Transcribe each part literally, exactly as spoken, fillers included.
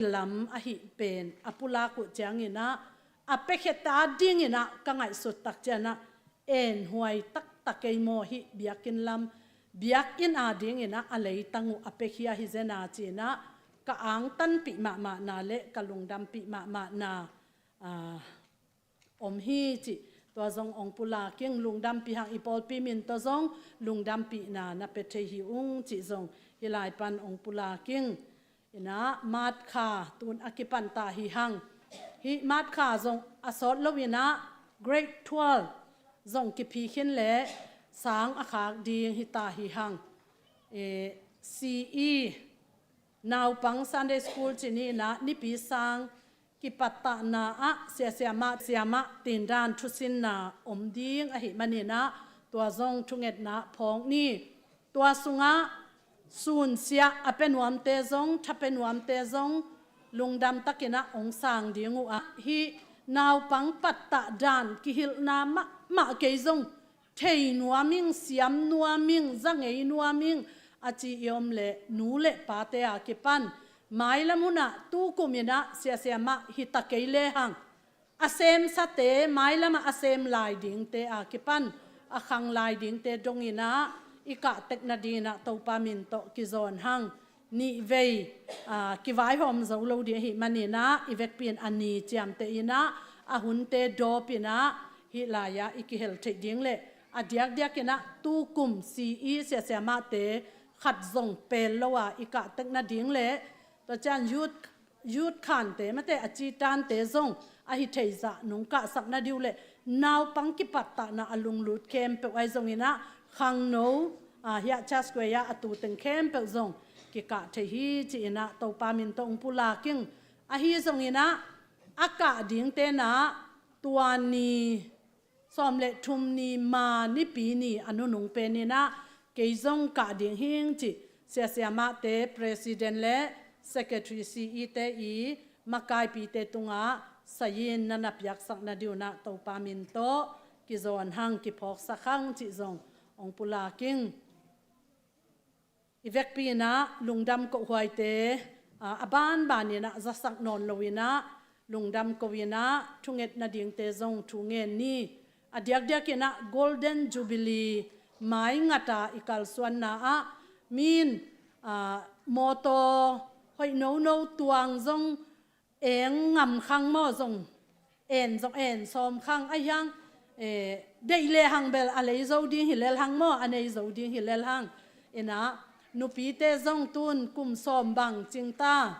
lam ahi pen a pulak uh cianginah a piakhia ta dinginah ka ngaihsut tak cianah enhuai taktak kei maw, hih biakinn lam, biakinn a dinginah a leitang uh a piakhia hi zena cinah ka angtanpih mahmahna le ka lungdampih mahmahna, ah, om hi cih tua zong ong pulak ing. Lungdampih hang, i pawlpi min tawh zong lungdampihna na pia thei hi ung cih zong hih lai pan ong pulak ing. Inah March kha tun a kipan ta hi hang. Hih March kha zong a sawt lo inah grade twelve zong kiphi khin le sang a khak ding hi ta hi hang. Eh, C E naupang Sunday School ci ni inah nipi sang kipattahna ah siasia mah, siamah tindan thusinna om ding ahih maninah tua zong thungetna phawk ni. Tua sungah sunsia a pia nuamte zong, tha pia nuamte zong lungdam takinah ong sang ding uh ah, hih naupang pattah dan kihilhna mahmah kei zong thei nuam ing, siam nuam ing, za ngei nuam ing a ci i om leh nu le pate a kipan mailam hunah tukum inah siasia mah hi ta kei lehang, a semsate, mailamah a sem lai dingte a kipan a khang lai dingte donginah i kah tek nadinginah Topa min tawh kizawn hang. Nihvei, ah, kivaihawm zo lo ding ahih maninah i vekpi in a ni ciamteh inah a hunte dawp inah hih lai-ah i kihel theih ding le a diakdiakinah tukum C E siasia mahte khat zong pel lo a i kah tek nading le tua ciang youth, youth khante mate a citante zong ahi theizah nong kahsak nading uh le naupang kipattahna a lunglut khempeuh ahi zonginah khangno, ah, hiah Church Square ah a tuteng khempeuh zong kikah thei hi ci-inah Topa min tawh ong pulak ing. Ahi zonginah a kah dingte nah tua ni sawm le thum ni ma nipi ni a nunung peninah kei zong kah ding hing cih siasia mahte, president le secretary, C E te i makaipite tungah sayin na na piaksak nadingunah Topa min tawh kizawn hang, kiphawksak hang cih zong ong pulak ing. I vekpi inah lungdam kohhuaite, ah, a banban inah zasak nawn lo inah lungdam ko inah thunget nadingte zong thu ngen ni. A diakdiakinah Golden Jubilee mai ngata i kalsuanna ah min, ah, mawtaw hoih nono tuang zong eng ngam khang maw, zong en zong en sawm khang ahi hang, eh, deih lehang bel a lei zo ding hi lel hang maw, a nei zo ding hi lel hang. Inah nupite zong tun kum sawm bang cing ta.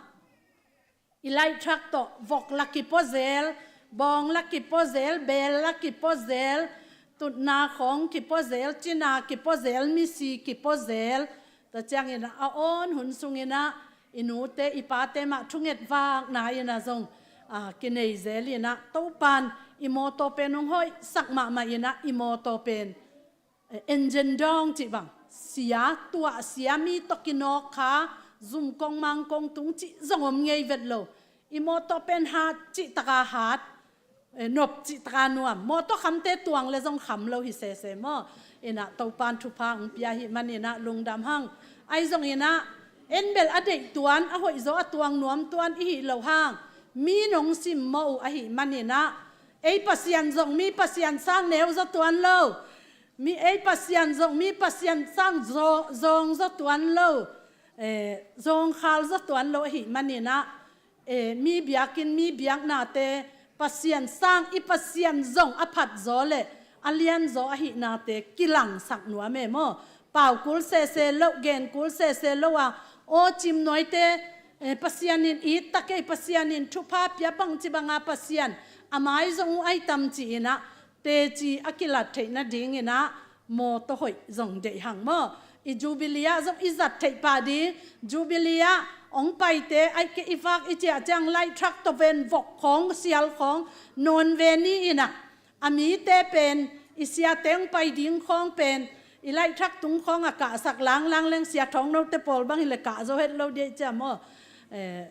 I laih thak tawh vok la kipua zel, bawng la kipua zel, beel la kipua zel, tutna khawng kipua zel, cina kipua zel, misi kipua zel. Tua ciangin a awn hun sunginah i nute i pate mah thunget vakna inah zong, ah, kinei zel inah Topan i mawtaw pen hong hoihsak mahmah inah i mawtaw pen, eh, engine dawng cih bang, sia tuah sia, mi tawh kinawk kha, zum kong mang kong tung cih zong om ngei vet lo. I mawtaw pen hat cih taka hat, eh, nop cih taka nuam. Mawtaw khamte tuang le zong kham lo hi sese maw. Inah Topan thupha hong pia ahih maninah lungdam hang. Ahi zonginah en bel a deih tuan, a hoih zaw a tuang nuam tuan i hih loh hang, mi nong simmawh uh ahih maninah ei Pasian zong mi Pasian sang neu zaw tuan lo. Mi ei Pasian zong mi Pasian sang zaw, zawng zaw tuan lo. Eh, zawngkhal zaw tuan lo ahih maninah, eh, mi biakinn, mi biaknate Pasian sang, i Pasian zong a phat zaw le a lian zaw ahihnate kilangsak nuam e maw. Pau kul sese lo, gen kul sese lo a, aw cimnuaite, eh, Pasian in it ta kei, Pasian in thupha pia, bangci banga Pasian a mai zong uh ahi tam ci-inah teci a kilat theih nadinginah mawtaw hoih zong deih hang maw. I Jubilee ah zong i zat theih pah ding. Jubilee ah hong paite, aih kei i vak i ciah ciang light truck tawh ven vok khawng, sial khawng nawn ve ni inah, a mite pen i siate hong pai ding khawng pen i light truck tung khawng a kahsak langlang leng, sia Thawng Note pawl bang hileh kah zo het lo dih ciah maw. Eh,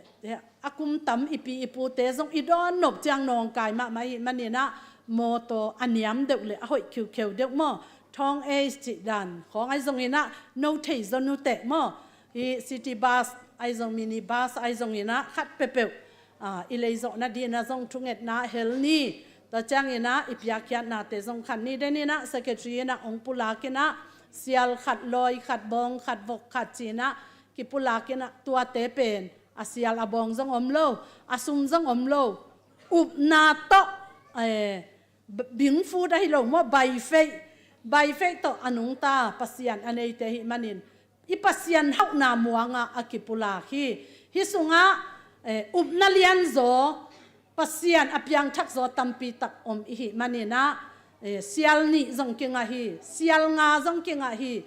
a kum tam i pi i pute zong i dawn nop ciang nawngkai mahmah ahih maninah mawtaw a niam deuh le a hoih khiukheu deuh maw. Thawng Ace cih dan khawng ahi zonginah no thei zaw nuteh maw. Hih city bus ahi zong minibus ahi zong inah khat peuhpeuh, ah, i leizawhna dinah zong thungetna hel ni. Tua cianginah i piakkhiatnate zong khat ni den inah secretary inah hong pulak inah sial khat, lawi khat, bawng khat, vok khat ci inah kipulak inah tuate pen a sial a bawng zong om lo, a sum zong om lo, upna tawh, eh, b-, bingfut ahi lo maw, baifeih, baifeih tawh a nungta Pasian a neite ahih manin i Pasian hauhna muanga a kipulak hi. Hih sungah, eh, upna lianzaw, Pasian a piangthakzaw tampi tak om ihih maninah, eh, sial nih zong kingah hi, sial nga zong kingah hi,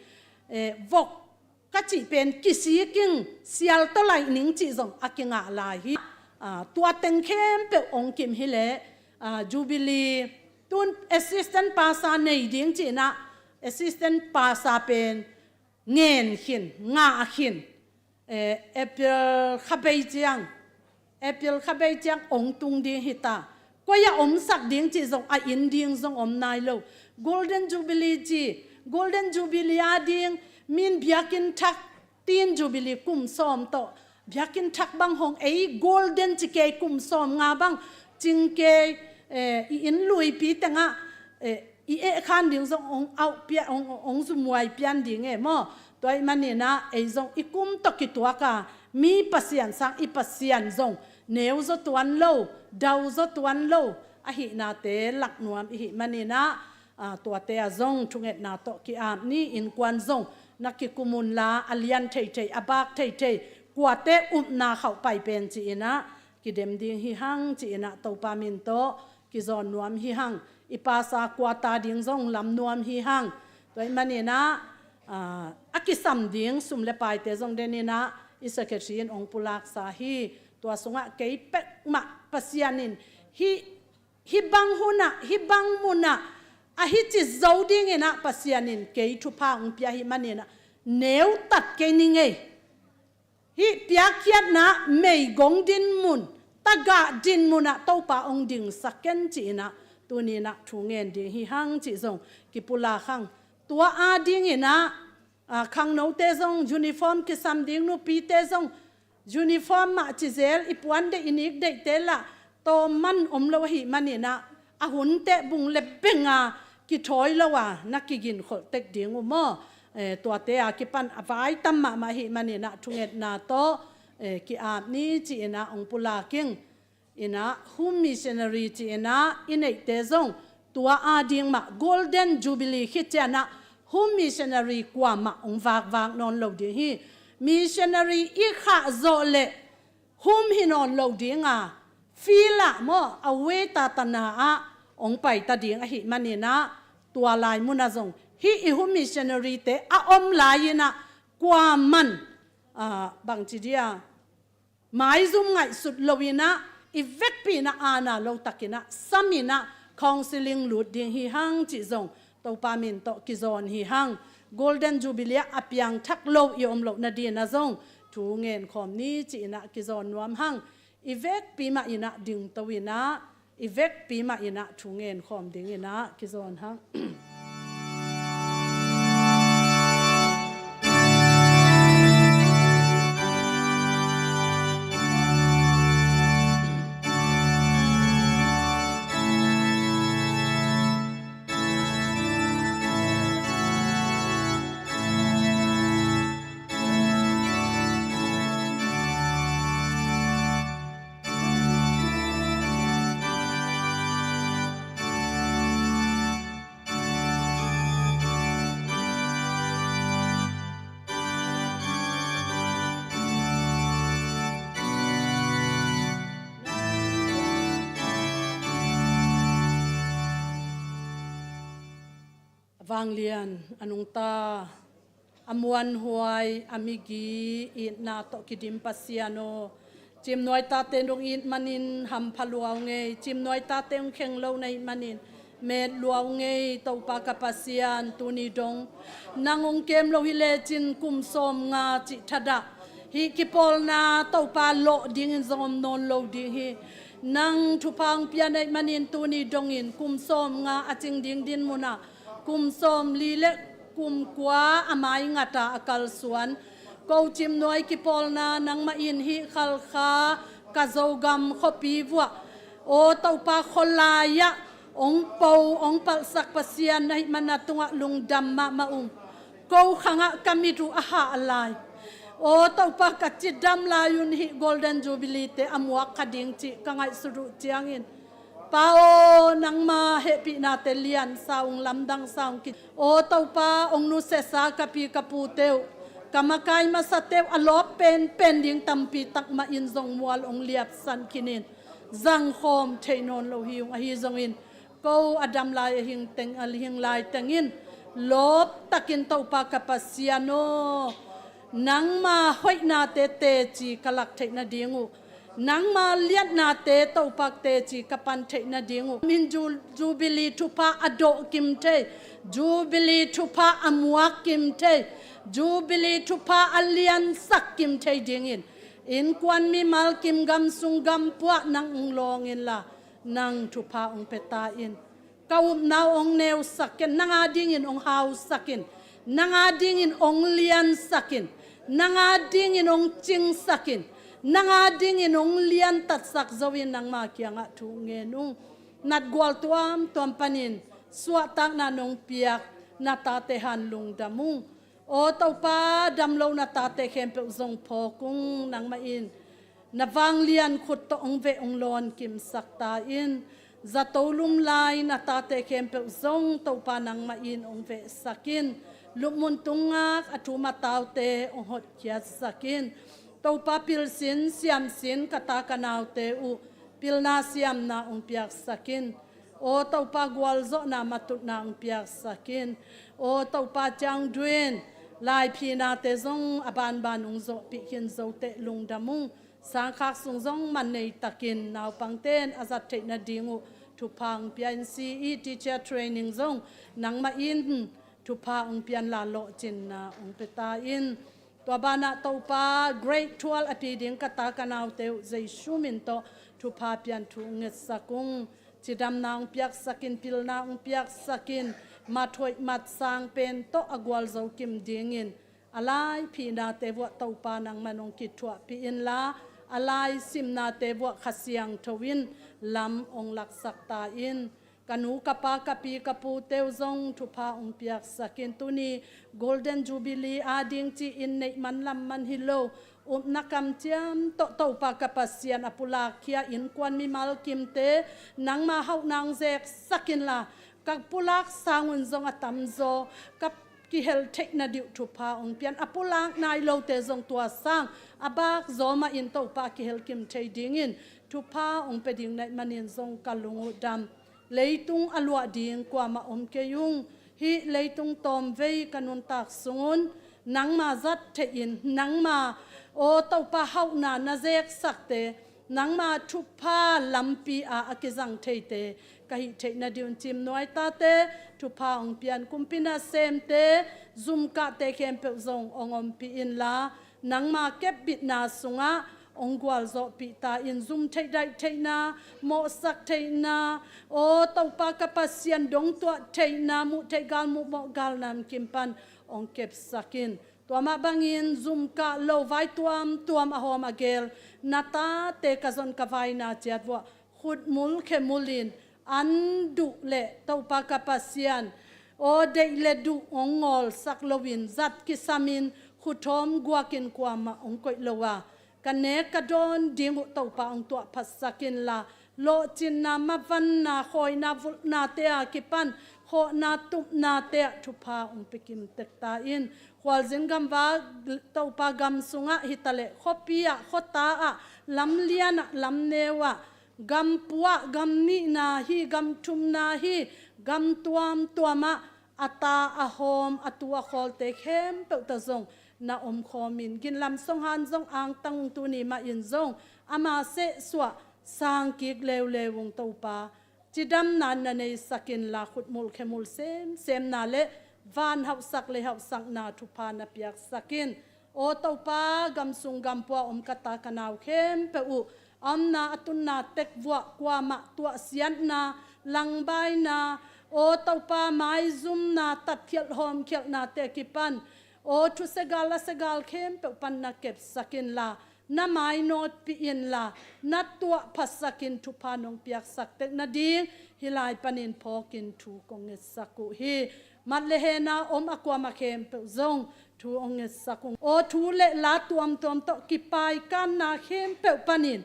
eh, vok ka cih pen kisiking sial tawh laih ning cih zong a kingah lai hi. Ah, tua teng khempeuh ong kim hileh, ah, Jubilee tun assistant pastor nei ding cih inah assistant pastor pen ngen khin, ngah khin. Eh, April kha bei ciang, April kha bei ciang ong tung ding hita. Koi a omsak ding cih zong, a inn ding zong om nai lo. Golden Jubilee ci, Golden Jubilee a ding, min biakinn thak, Teen Jubilee kum sawm tawh biakinn thak bang hong ei, Golden ci kei, kum sawm nga bang cing kei, eh, i inn luipi tengah, eh, i eh khan ding zong ong auh pia, ong, ong, ong zumuai pian ding e maw. Tua ahih maninah ei zong i kum tawh kituaka mi Pasian sang i Pasian zong neu zaw tuan lo, dau zaw tuan lo ahihnate lak nuam ihih maninah, ah, tuate ah zong thungetna tawh ki-ap ni. Innkuan zong na kikum unla, a lian theithei, a bak theithei, kuate upna khauh pai pen ci inah kidem ding hi hang ci inah Topa min tawh kizawn nuam hi hang. I pastor quarter ding zong lam nuam hi hang. Tua ahih maninah, ah, a kisam ding sum le paite zong den inah i secretary in ong pulaksa hi. Tua sungah kei peuhmah Pasian in hih, hih bang hunah, hih bang munah a hih ci zo ding inah Pasian in kei thupha ong pia ahih maninah neutat kei ning ei. Hih piakkhiatna meigong dinmun, tagah dinmunah Topa ong dingsak ken ci inah tuni inah thu ngen ding hi hang cih zong kipulak hang. Tua a ding inah, ah, khangnote zong uniform kisam ding, nupite zong uniform mah ci zel, i puan deih, i nik deihte lah tawm man om lo ahih maninah a hun teh bung le benga kithawi lo a na kiginkholh tek ding uh maw. Eh, tuate a kipan a vai tam mahmah ahih maninah thungetna tawh, eh, ki-ap ni ci inah ong pulak ing. Inah home missionary ci inah i neihte zong tua a ding mah Golden Jubilee khit cianah home missionary kuamah ong vakvak nawn lo ding hi. Missionary i khah zawh leh home hi nawn lo dinga, field ah maw, a weta tana ah ong paita ding ahih maninah tua lai munah zong hih i home missionary-te a om lai inah kuaman, ah, bangci dia, maizum ngaihsut lo inah i vekpi inah aana lo tak inah sam inah counselling lut ding hi hang cih zong Topa min tawh kizawn hi hang. Golden Jubilee ah a piangthak lo i om loh nadinah zong thu ngen khawm ni ci inah kizawn nuam hang. I vekpi mah inah dingto inah, i vekpi mah inah thu ngen khawm ding inah kizawn hang. A vanglian, a nungta, a muanhuai, a migi itna tawh kidim Pasian aw, cimnuai tate in dong it manin hampha lua ung ei. Cimnuai tate hong kheng lo na hih manin met lua ung ei. Topa ka Pasian, tuni dong nang hong kem lo hi lecin kum sawm nga cih thadah hih kipawlna Topa lawh dingin zong om nawn lo ding hi. Nang thupha hong pia na hih manin tuni dongin kum sawm nga a cing ding dinmunah kum sawm li le kum kua a mai ngata a kalsuan Ko Cimnuai kipawlna nangmah in hih Khalkha ka Zogam khuapi vuah, aw Topa, khualai ah hong po hong palhsak Pasian na hih man a tungah lungdam mahmah ung. Ko khangah ka mit uh a hah lai. Aw Topa, ka cidam lai un hih Golden Jubilee te a muak kha ding cih ka ngaihsut uh ciangin, Pa aw, nangma hehpihnate liansa ung, lamdangsa ung ki. Aw Topa, hong nusiasa ka pi ka pute uh, ka makai masate uh a lawp penpen ding tampi tak mah in zong mual hong liatsan khin in, zangkhawm thei nawn lo hi ung. Ahi zongin ko a dam lai a hing teng, a hing lai teng in lawp takin Topa ka Pasian aw, nangma hoihnate teci ka lak theih nading uh, nangma liatnate Topa teci ka pan theih nading uh, min Ju-, Jubilee thupha a dawh kim thei, Jubilee thupha a muak kim thei, Jubilee thupha a liansak kim thei dingin innkuan mimal kim, gam sung gam puah nang hong lawng inla, nang thupha hong pia ta in. Ka upna uh hong neusak in, nang a dingin hong hausak in, nang a dingin hong liansak in, nang a dingin hong cingsak in, nang a dingin hong liantatsak zo in nangma kiangah thu ngen ung. Natgual tuamtuam panin suahtakna nong piak na tate han lungdam ung. Aw Topa, dam lo na tate khempeuh zong phawk ung. Nangmah in na vanglian khut tawh hong veh hong lawnkimsak ta in. Zato lum lai na tate khempeuh zong Topa nangmah in hong vehsak in. Lupmun tungak a thum a taute hong hotkhiatsak in. Topa, pilsin siamsin ka ta ka naute uh pilna siamna hong piaksak in. Aw Topa, gualzawhna matutna hong piaksak in. Aw Topa, ciangduin laiphinate zong a banban hong zawhpih khin zo teh lungdam ung. Sangkhak sung zong man nei takin naupangte in a zat theih nading uh thupha hong pia in. C E teacher training zong nangmah in thupha hong pia inla lawhcinna hong pia ta in. Tua banah Topa, grade twelve a pi ding ka ta ka naute uh Jesu min tawh thupha pia in thu hong ngetsak ung. Cidamna hong piaksak in, pilna hong piaksak in, mat hoih mat sang pen tawh a gualzo kim dingin a laiphihnate vuah Topa nangman hong kithuahpih inla, a laisimnate vuah Kha Siangtho in lam hong laksak ta in. Ka nu ka pa ka pi ka pute uh zong thupha hong piaksak in. Tuni Golden Jubilee a ding ci-in neih man lam man hi lo, upna kamciam tawh Topa ka Pasian a pulak khia innkuan mimal kimte nangma hauhna hong zeksak inla, ka pulak sangun zong a tamzaw ka kihel theih nading uh thupha hong pia in. A pulak nai lote zong tua sang a bakzaw mahin Topa a kihel kim thei dingin thupha hong pia ding na hih manin zong ka lung uh dam. Leitung a luah ding kuamah om kei ung. Hih leitung tawmvei ka nuntak sungun nangma zat theihin, nangma, aw Topa, hauhna na zeksakte, nangma thupha lampi ah a kizang theite ka hih theih nading un Cimnuai tate thupha hong pia in. Kumpi nasemte, zumkahte khempeuh zong hong ompih inla, nangma kepbitna sungah hong gualzawhpih ta in. Zum theih daih theihna, mawhsak theihna, aw Topa ka Pasian, dongtuah theihna, muh theih gal, muh mawh gal namkim pan hong kepsak in. Tua mah bangin zumkah lo, vai tuamtuam a hawm a gel na tate ka zon ka vaina ciat vuah khutmul khemul in, an duh le Topa ka Pasian, aw deih le duh hong ngawlsak loin, zat kisamin, khuthawm guakin kuamah hong koih lo a, ka nek ka dawn ding uh Topa hong tuahphatsak inla, lawhcinna, mavanna, khawina, vulhnate a kipan khawhna, tupnate ah thupha hong pia kim tek ta in. Khualzin gamva Topa, gam sungah hitaleh khuapi ah, khuata ah, lamlian ah, lamneu ah, gam puah, gam nihna hi, gam thumna hi, gam tuamtuam ah a ta a hawm, a tu a khawlte khempeuh ta zong na omkhawm in. Ginlam Song Han zong angtang ung, tuni mahin zong ama sehsuah sangkik leuleu ung Topa. Cidamna na neisak inla, khutmul khemul semsemna le van hauhsak, lei hauhsakna thupha na piaksak in. Aw Topa, gam sung gam pua om ka ta ka nau khempeuh uh a omna a tunna tek vuah kuamah tuahsiatna, langbaina, aw Topa, maizumna, tatkhialh hawmkhialhnate a kipan Aw thusia gal lasia gal khempeuh pan na kepsak inla, na mainawtpih inla, na tuah phasakin thupha nong piaksak tek nading hih lai panin phawkin thu kong ngetsak uh hi. Mat le hena om a kuamah khempeuh zong thu hong ngetsak ung. Aw thu le la tuamtuam tawh kipaikanna khempeuh panin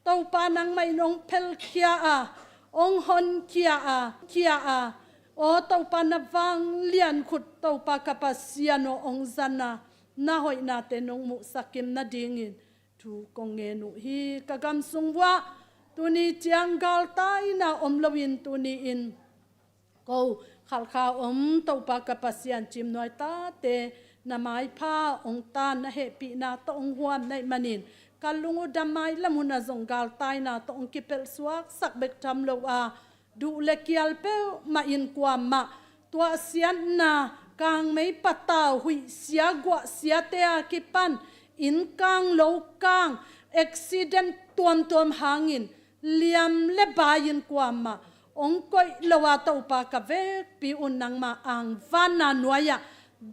Topa nangmah in hong phelkhia a, hong honkhia a, khia a, aw Topa na vanglian khut Topa ka Pasian aw hong zan a, na hoihnate nong muhsak kim nadingin thu kong ngen uh hi. Ka gam sung vuah tuni ciang galtaina om loin tuni-in ko khalkha om Topa ka Pasian cimnuai tate na maipha hong tan na hehpihna tawh hong huam naih manin ka lung uh dam mai lam hun a zong galtaina tawh hong kipelh suaksak bek tham lo a, duh le kial peuhmah in kuamah tuahsiatna, kangmei patau, huihsia guahsiate a kipan inn kang lo kang accident tuamtuam hangin liam le bai-in kuamah hong koih lo a Topa ka vekpi un nangma angvanna nuai-ah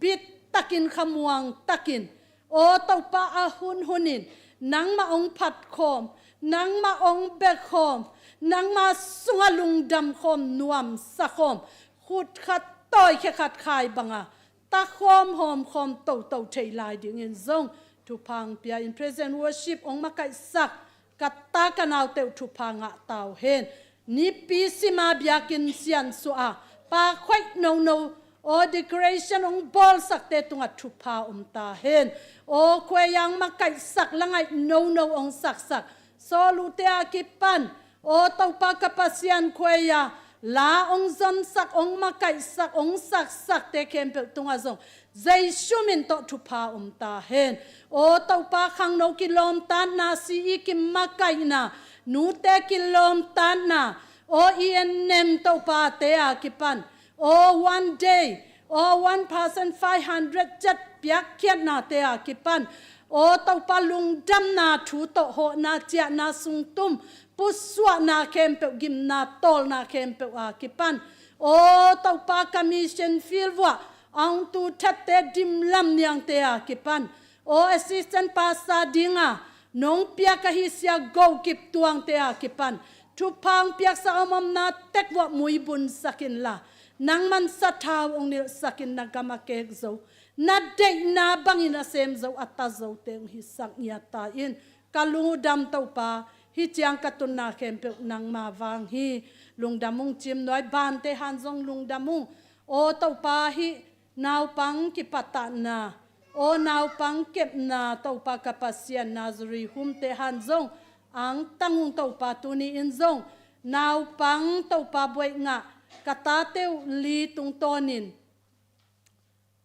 bittakin khamuang takin aw Topa a hunhunin nangmah hong phatkhawm, nangmah hong bekhawm, nangma sungah lungdamkhawm, nuamsakhawm, khutkhat tawi khekhat khai banga takhawm hawmkhawm toto thei lai dingin zong thupha hong pia in present worship hong makaihsak ka ta ka naute uh thupha ngah tau hen. Nipi sima biakinn siansuah a pakhoih nono aw decoration hong bawlsakte tungah thupha om ta hen. Aw khuaiang makaihsak langaih nono hong saksak sawlute a kipan aw Topa ka Pasian khuaia la hong zonsak hong makaihsak hong saksakte khempeuh tungah zong Jesu min tawh thupha om ta hen. Aw Topa khangno kilawmtatna si i kimakaihna nute kilawmtatna aw i ennem Topate a kipan aw one day aw one thousand five hundred cet piakkhiatnate a kipan aw Topa lungdamna thu tawh hawhna ciahna sungtum pusuahna khempeuh gimna tawlna khempeuh a kipan aw Topa ka mission field vuah a hong tu thatte dimlam niangte a kipan aw assistant pastor dinga nong piak ahi sia gokip tuangte a kipan thupha hong piaksak a omomna tek vuah muibunsak inla nangman sathau hong nilhsakin na gam a kek zo na deihna bangin a sem zo a ta zote hong hisak ngiat ta in ka lung uh dam Topa hih ciang ka tunna khempeuh nangma vang hi. Lungdam ung cimnuai bante han zong lungdam ung aw Topa hih naupang kipatahna aw naupang kepna Topa ka Pasian Nazareth humte han zong angtang ung Topa tuni-in zong naupang Topa buaih ngah ka tate uh li tungtawnin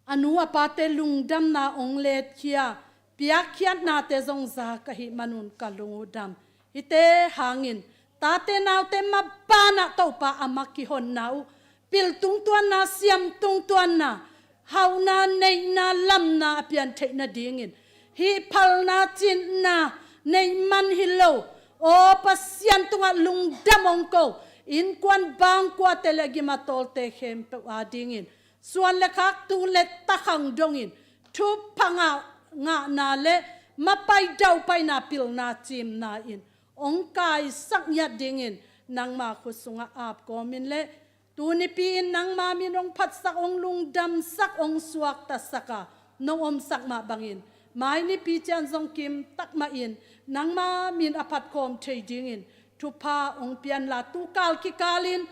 a nu a pate lungdamna hong letkhia piakkhiatnate zong za ka hih manun ka lung uh dam. Hihte hangin tate naute mabanah Topa a mak kihonna uh pil tungtuanna siam tungtuanna hauhna neihna lamna a pian theih nadingin hih phalna cinna neih man hi lo aw Pasian tungah lungdam hong ko innkuan bangkuate le gim a tawlte khempeuh a dingin suan le khak tu le takhang dongin thupha ngah ngahna le mapai daupaina pilna cimna in hong kaisak ngiat dingin nangma khut sungah apkawmin le tunipi in nangma min hong phatsak hong lungdamsak hong suaktasak a nong omsak mah bangin mai nipi cian zong kimtak mahin nangma min a phatkhawm thei dingin thupha hong pianla tukal kikalin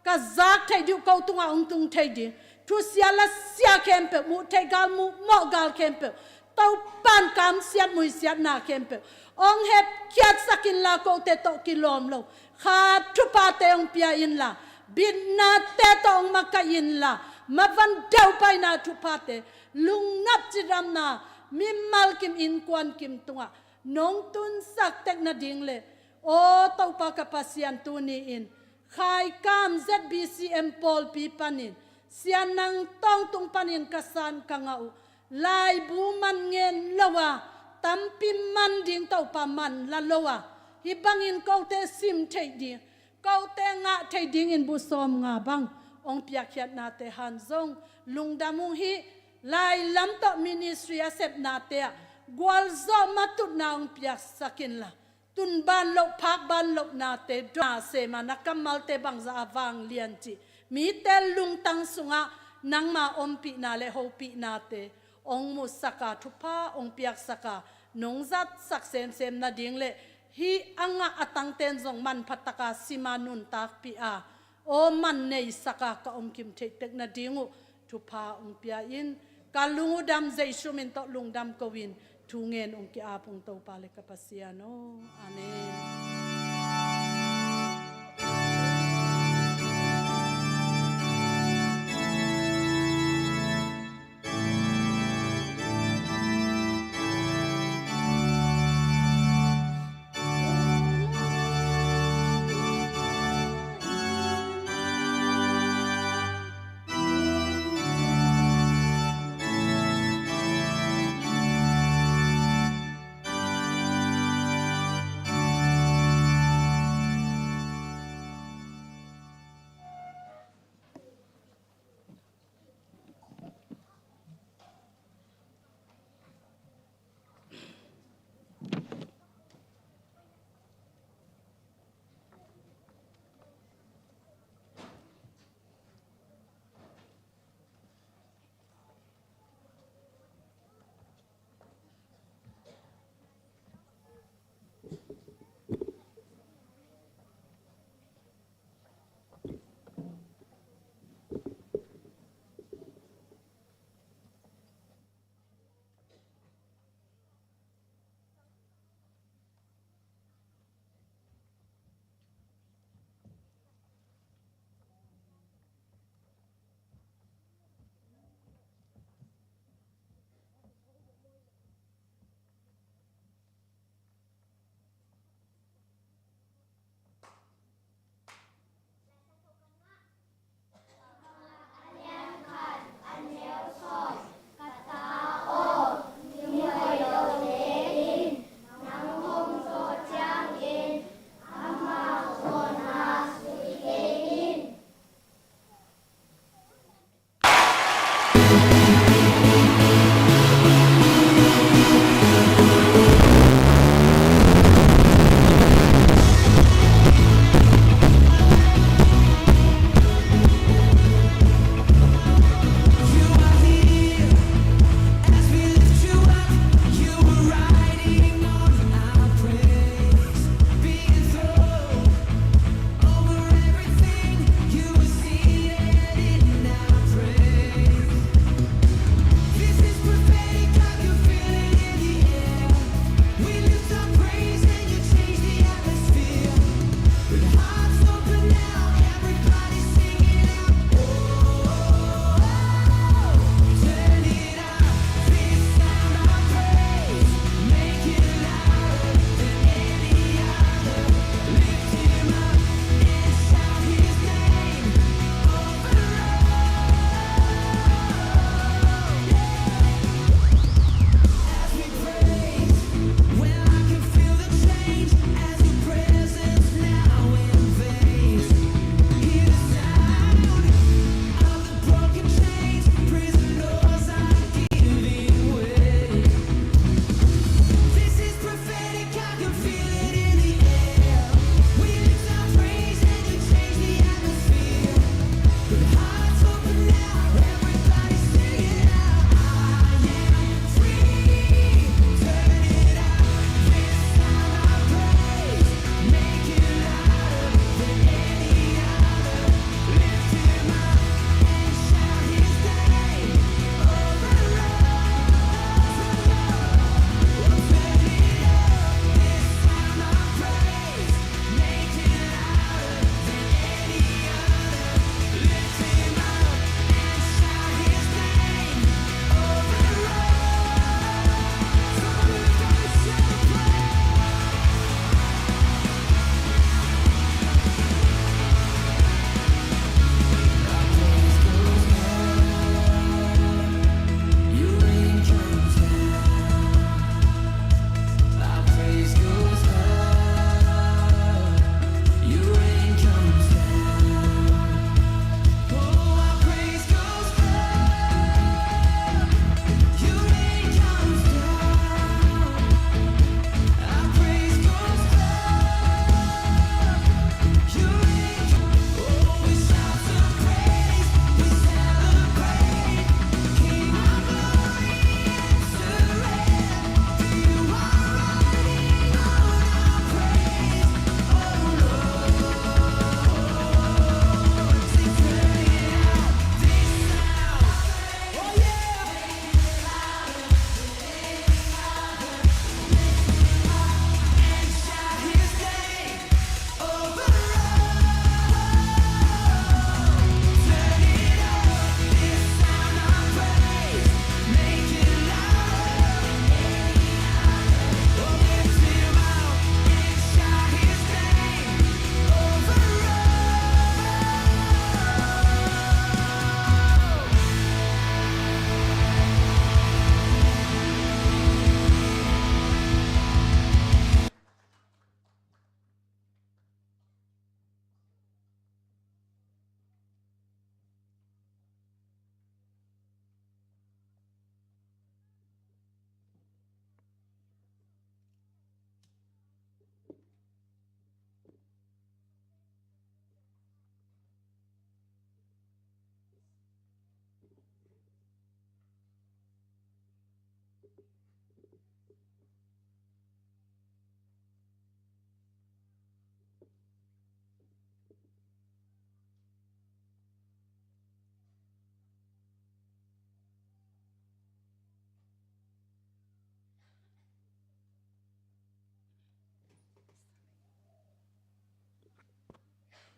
ka zak theih dih uh ko tungah hong tung thei ding thusia lasia khempeuh muh theih gal muh mawh gal khempeuh Topan kamsiat muisiatna khempeuh hong hepkhiatsak inla kote tawh kilawm lo kha thuphate hong pia inla bitnate tawh hong makaih inla mavan daupaina thuphate lungnap cidamna mimal kim innkuan kim tungah nong tunsak tek nading le aw Topa ka Pasian tuni-in khaikam Z B C M pawlpi panin sianang tawngtung panin ka san ka ngah uh laibu man ngen lo a tampi man ding Topa man la lo a hih bangin kote sim theih ding kote ngah theih dingin bu sawm nga bang hong piakkhiatnate han zong lungdam ung hih Lailam tawh ministry a sepnate ah gualzawh matutna hong piaksak inla, tunban loh phakban lohnate dona sema na kammalte bangzah a vanglian cih mite lungtang sungah nangma ompihna le hopihnate hong musaka, thupha hong piaksaka, nong zatsak semsem nading le hih a ngah a tangten zong manphataka sima nuntakpih a, aw man neisaka ka omkim theih tek nading uh thupha hong pia in. Ka lung uh dam, Jesu min tawh lungdam ko in thu ngen hong ki-ap ung Topa le ka Pasian aw. Amen.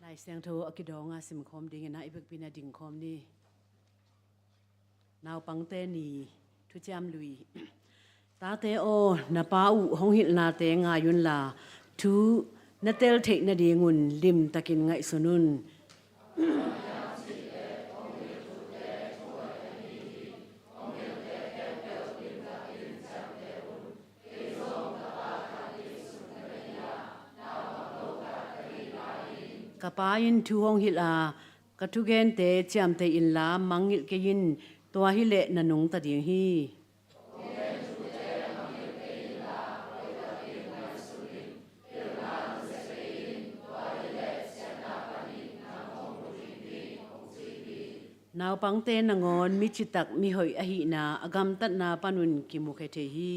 Lai Siangtho a kidawng a simkhawm dingin ah i vekpi-in ah dingkhawm ni. Naupangte ni, thuciam lui. Tate aw, na pa uh hong hilhnate ngai unla, thu na tel theih nadingun limtakin ngaihsun un. Ka Pa in thu hong hilh a, ka thugente ciamteh inla mangngilh kei in, tua hileh na nungta ding hi. Naupangte nangawn mi citak mi hoih ahihna a gamtatna panun kimukhia thei hi.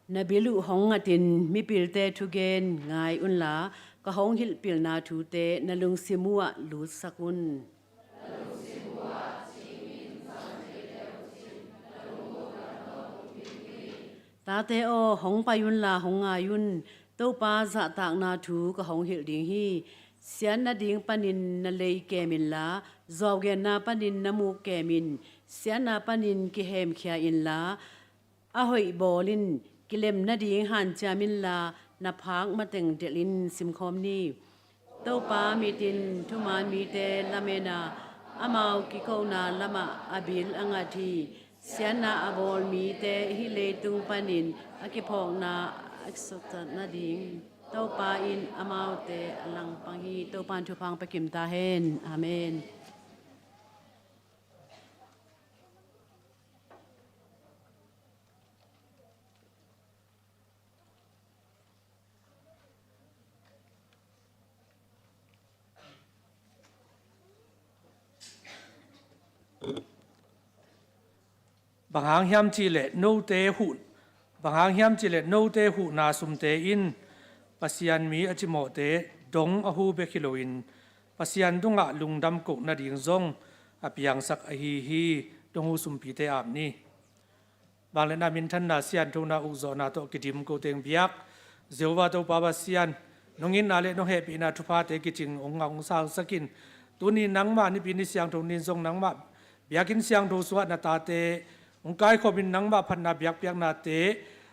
Na bil uh hong ngatin mipilte thugen ngai unla, ka hong hilh pilna thute na lungsim uhah lutsak un. Tate aw, hong pai unla hong ngai un. Topa zahtakna thu ka hong hilh ding hi. Siatna ding panin na lei kem inla, zuaugenna panin na muk kem in. Siatna panin kihemkhia inla, a hoih bawl in. Kilem nading hanciam inla, na phak mateng delh in. Simkhawm ni. Topa mit in thuman mite lamen a, amau kikona lamah a bil a ngat hi. Siatna a bawl mite hih leitung panin a kiphawkna a kisuktat nading Topa in amaute a langpang hi. Topa in thupha hong pia kim ta hen. Amen. Bang hang hiam cihleh note huh, bang hang hiam cihleh note huhna sumte in Pasian mi a cimawhte dong a hu bek hi loin, Pasian tungah lungdam koh nading zong a piangsak ahi hi. Dong hu sumpite ap ni. Vangliatna minthanna sianthona ukzawhna tawh kidim ko teng biak Jehovah Topa Pasian, nong itna le nong hehpihna thuphate kicing hong ngah hong sangsak in. Tuni nangmah Nipi ni siangtho ni-in zong nangmah biakinn siangtho sungah na tate hong kaikhawmin nangmah phatna biakpiaknate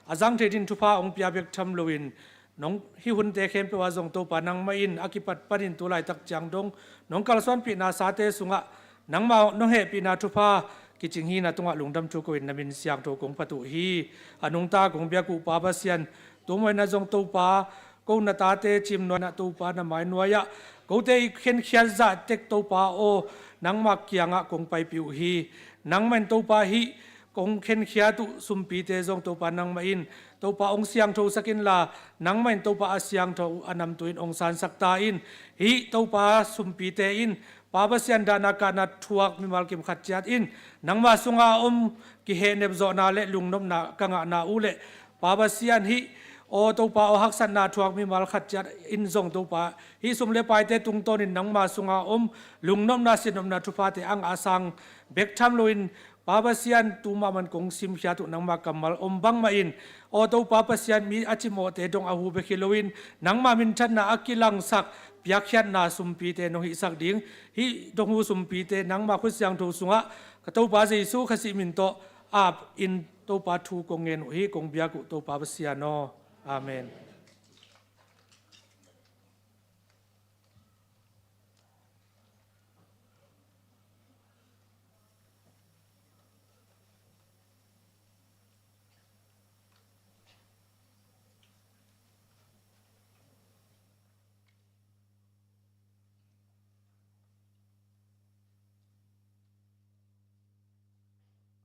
a zang thei ding thupha hong pia bek tham loin, nong hih hunte khempeuh ah zong Topa nangmah in a kipat panin tu laitak ciang dong nong kalsuanpihna sate sungah nangmah nong hehpihna thupha kicing hi. Na tungah lungdam thu ko-in na min siangtho kong phat uh hi. A nungta kong biak uh Pa Pasian, tu mawhna zong Topa, ko na tate cimnuai-ah Topa na mainuai-ah kote i khenkhiat zah tek Topa aw, nangmah kiangah kong paipih uh hi. Nangmah in Topa hih kong khenkhiat uh sumpite zong Topa nangmah in Topa hong siangthosak inla, nangmah in Topa a siangtho uh a namtui in hong sansak ta in. Hih Topa sumpite in Pa Pasian dahna kahna thuak mimal kim khat ciat in nangmah sunga om kihehnep zawhna le lungnopna ka ngahna uh leh Pa Pasian hih aw Topa aw haksatna thuak mimal khat ciat in zong Topa hih sum le paite tungtawnin nangmah sunga om lungnopna sinnopna thuphate a ngah a sang bek tham loin Pa Pasian, tu mahmah in kong simkhiat uh nangmah kammal om bangmah in aw Topa Pasian mi a cimawhte dong a hu bek hi loin nangmah minthanna a kilangsak piakkhiatna sumpite nong hihsak ding hih dong hu sumpite nangmah khut siangtho sungah ka Topa Jesu Khazih min tawh ap in Topa thu kong ngen uh hi. Kong biak uh Topa Pasian aw. Amen.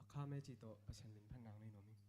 A kha meci tawh Pasian min phat nang nei nuam ing.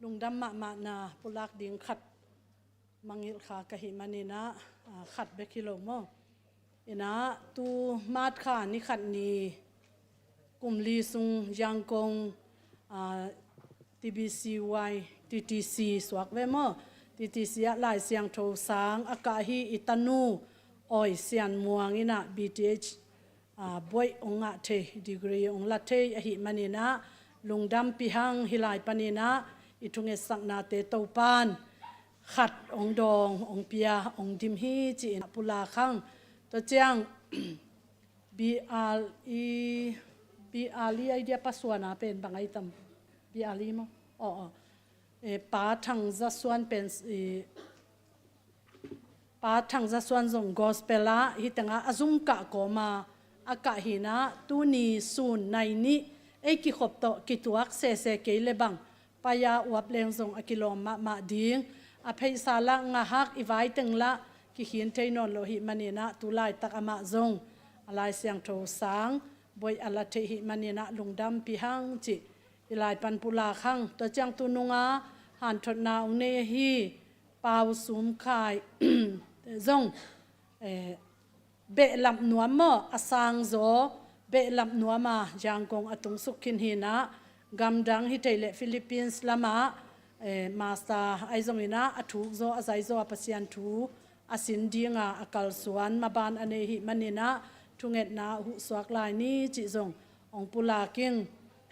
Lungdam mahmahna pulak ding khat mangilh kha ka hih maninah, ah, khat bek hi lo maw? Inah tu March kha ni khat ni kum li sung Yangon, ah, T B C Y, T T C suak ve maw? T T C ah Lai Siangtho sang a kah hi i tanu Awi Sian Muang inah B Th, ah, buaih hong ngah thei, degree hong la thei ahih maninah lungdampi hang. Hih lai paninah i thungetsaknate Topan khat hong dawng, hong pia, hong dim hi ci-in pulak hang. Tua ciang B R E, B R E idea pasuana pen bang ai tam? B R E maw? Aw, aw. Eh, Pa Thang Za Suan pen, eh, Pa Thang Za Suan zong gospel ah hih tengah a zum kah kawma a kah hinah tuni sun nai nih ei kikhop tawh kituak sese kei le bang paya uap leng zong a kilawm mahmah ding. A pheisa lah ngahak, i vai teng lah kikhin thei nawn lo hih maninah tu laitak amah zong a Lai Siangtho sang buaih a la thei hih maninah lungdampi hang cih i lai pan pulak hang. Tua ciang tu nunga hanthotna hong nei ahi Pau Sum Khai zong, eh, behlap nuam maw, a sang zaw behlap nuam a Yangon a tung suk khin hinah gamdang hi thei leh Philippines lamah, eh, master ai zonginah a thuk zaw, a zai zaw a Pasian thu a sin dinga a kalsuan maban a nei hih maninah thungetna a huh suak lai ni cih zong hong pulak ing.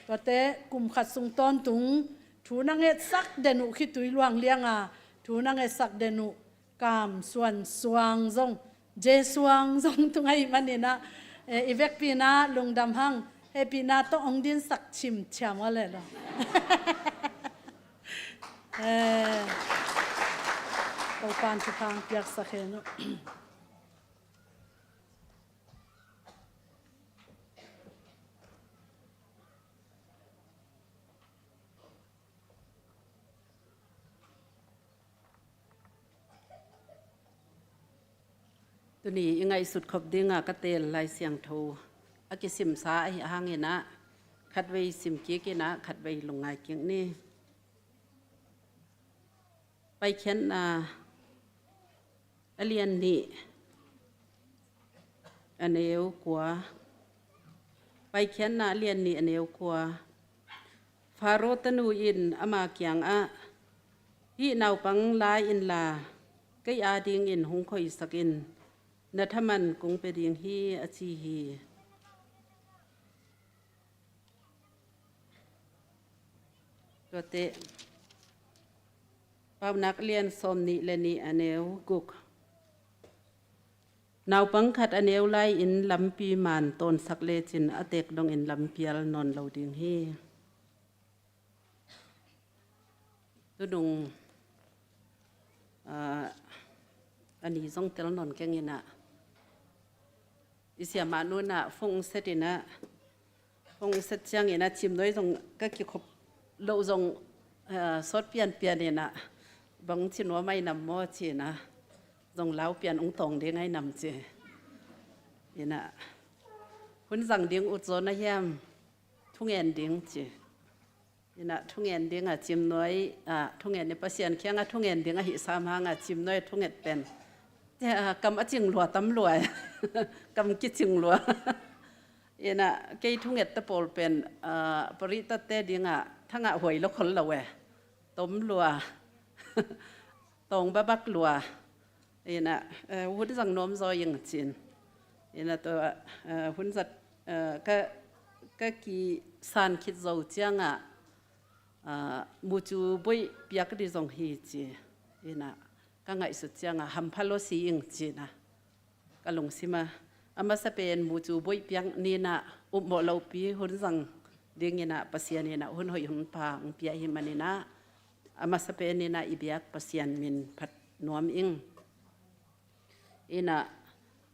Tuate kum khat sung tawntung thu na ngetsak den uh khitui luang lianga thu na ngetsak den uh Kam Suan Suang zong, Je Suang zong tung ahih maninah, eh, i vekpi inah lungdam hang. Hehpihna tawh hong dinsak chimchiam aw leh lo. Eh, Topan thupha hong piaksak hen uh. Tuni i ngaihsut khop dinga ka teel Lai Siangtho a kisimsa ahi hanginah khatvei sim kik inah khatvei lungngai kik ni. Paikhiatna a lian nih a neu kua. Paikhiatna a lian nih a neu kua. Faro tanu in ama kiangah, "Hih naupang la inla, kei adingin hong khoisak in, na thaman kong pia ding hi," a ci hi. Tuate Paunak lian sawm nih le nih a neu guk. Naupang khat a neu lai-in lampi man tawnsak lecin a tek dongin lampial nawn lo ding hi. Tunung, ah, a ni zong tel nawn keng inah, i siamah nu inah phone set inah, phone set ciangin a cimnuai zong ka kikhop loh zong, ah, sawt pianpian inah, "Bang ci nuam ai nam maw?" ci inah, "Zong lau pian ung tawng ding ai nam," ci inah, "Hun zang ding ut zaw na hiam? Thungen ding," ci inah thungen ding a cimnuai, ah, thungen i Pasian kiangah thungen ding ahi sam hanga cimnuai a thunget pen, ah, kam a cing lua tam lua, kam kicing lua. Inah kei thunget ta pawl pen, ah, paritate dingah thangah huai lo khol lo e. Tom lua. Tawng babak lua. Inah, eh, hun zang nuam zaw ing cin. Inah tua, eh, hun zat, eh, ka, ka kisan khit zo ciangah, ah, mucu buaih piak di zong hi ci. Inah ka ngaihsut ciangah hampha lo si ing cinah ka lungsim a, a masa pen mucu buaih piak ninah upmawh lopi hun zang dinginah Pasian inah hun hoih hun pha hong pia hi maninah, a masa pen inah i biak Pasian min phat nuam ing. Inah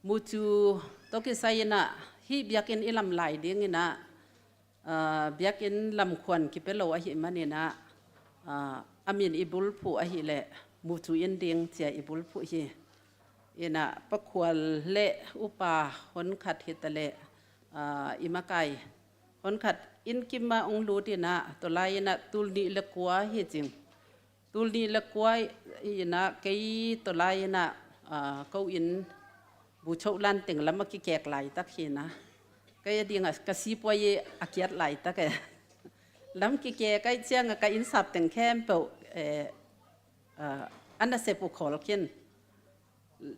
mucu tawh kisai inah hih biakinn i lam lai dinginah, ah, biakinn lamkhuan kipia lo ahi maninah, ah, a min i bulphuh ahileh mucu inn ding cia i bulphuh hi. Inah Pa Khual le upa honkhat hitaleh, ah, i makai honkhat inn kimah hong lut inah, tua lai inah tul nih le kua hi cing. Tul nih le kua in ah kei tawlai in ah, ah, ko inn buchoh lan teng lam a kikek laitak hi in ah, kei a ding ah ka sipuai i a kiat laitak e. Lam kikek ahih ciang ah ka inn sap teng khempeuh, eh, ah, a nasep uh khawl khin.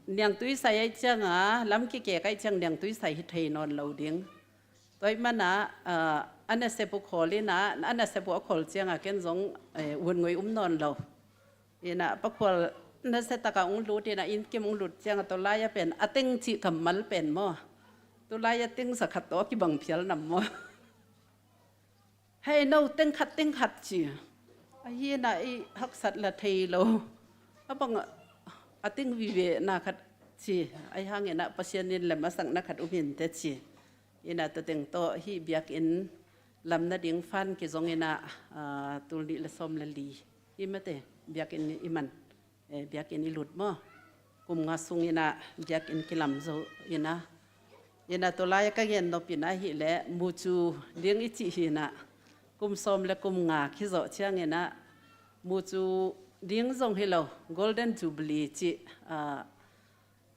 Niangtui sai ahih ciang ah, lam kikek ahih ciang niangtui sai hi thei nawn lo ding. Tua ahih man ah, ah, a nasep uh khawl in ah, a nasep uh a khawl ciang ah ken zong, eh, vun ngoi um nawn lo. In ah pakhual nasia tak ah hong lut in ah, inn kim hong lut ciang ah tawlai a pen a teng cih kammal pen maw. Tulai a teng zakhat tawh a kibang phial nam maw. Hei no, teng khat, teng khat ci. Ahi in ah i haksat la thei lo. A bang a teng vive na khat ci. Ahi hang in ah Pasian in lem a sak na khat um hi inteh ci. In ah tua teng tawh hih biakinn lam nading fund kizong in ah, ah, tul nih le sawm le li. Hih mate biakinn i man. Eh, biakinn i lut maw. Kum nga sung in ah biakinn kilam zo in ah. In ah tawlai a ka gen nop in ah ahih leh mucu ding i cih hi in ah. Kum sawm le kum nga khizawh ciang in ah mucu ding zong hi lo, Golden Jubilee cih, ah,